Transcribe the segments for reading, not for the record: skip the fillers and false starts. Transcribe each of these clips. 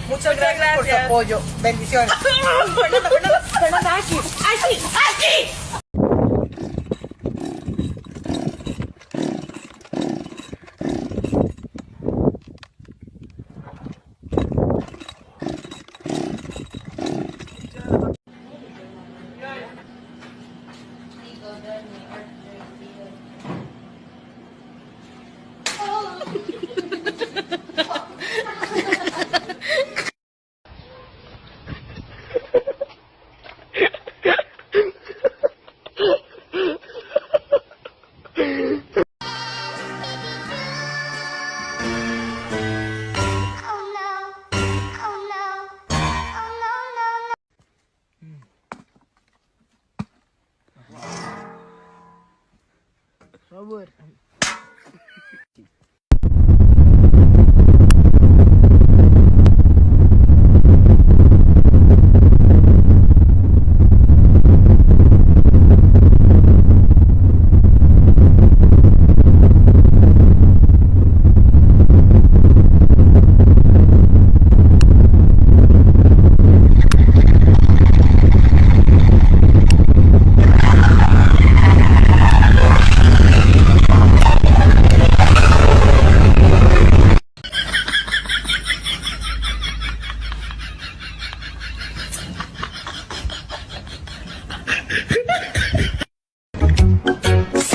Muchas gracias por su apoyo. Bendiciones. Fernanda, Fernanda, Fernanda, Ashley, Ashley, Ashley. Oh no. Oh no. Oh no, no, no.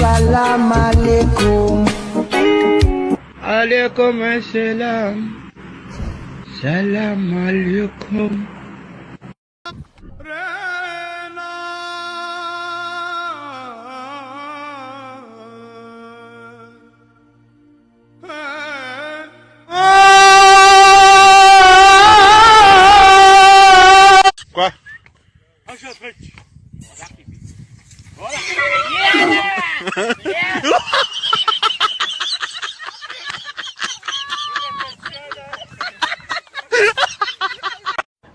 Salam alaikum. Alaikum assalam. Salam alaikum. Quoi?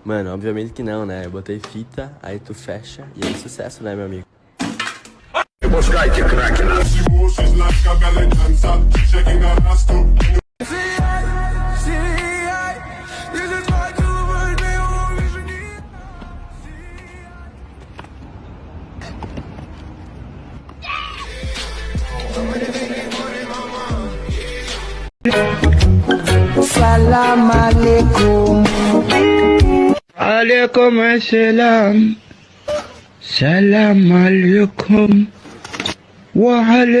Mano, obviamente que não, né? Eu botei fita, aí tu fecha e aí sucesso, né, meu amigo? Salam alaikum. Alaikum assalam. Salam alaikum. Wa alaikum.